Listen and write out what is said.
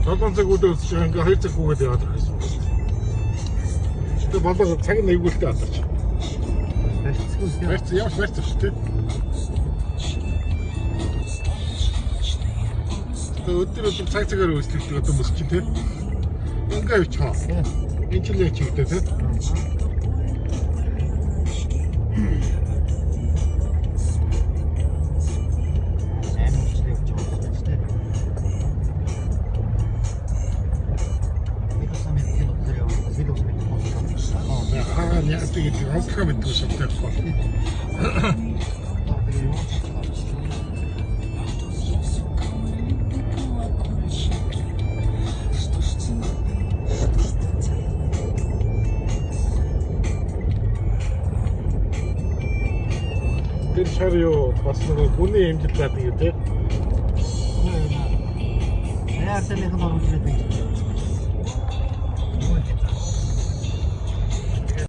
7 цаг өдөө өсөж байгаа, ингээ 2 цаг хүүгээд яваад ирэх гэсэн. Тэгээ болоо цаг нь эвгүүлтэй алдарч. Барьцгүй. Барьц ямар барьц шүү дээ. Тэгээ өдөр өдөр цаг цагаар өслөгдөг одоо мөс чинь тий. Ингээ явчихаа. Энэ чинь л чигдээ тий. Амар хүчтэй явж байгаа юм шүү дээ. Би бас мэддэг болохоор яваа. Би бас мэддэг болохоор. Аа яадаг гэдэг онцлогоо мэддэг шаттай байхгүй. Тэгээ юу ч байгаа. Тэр шар юу бас нөгөө гүний хэмжил заадаг юм тий. Яа, санийх нь оруулж ирээд байна.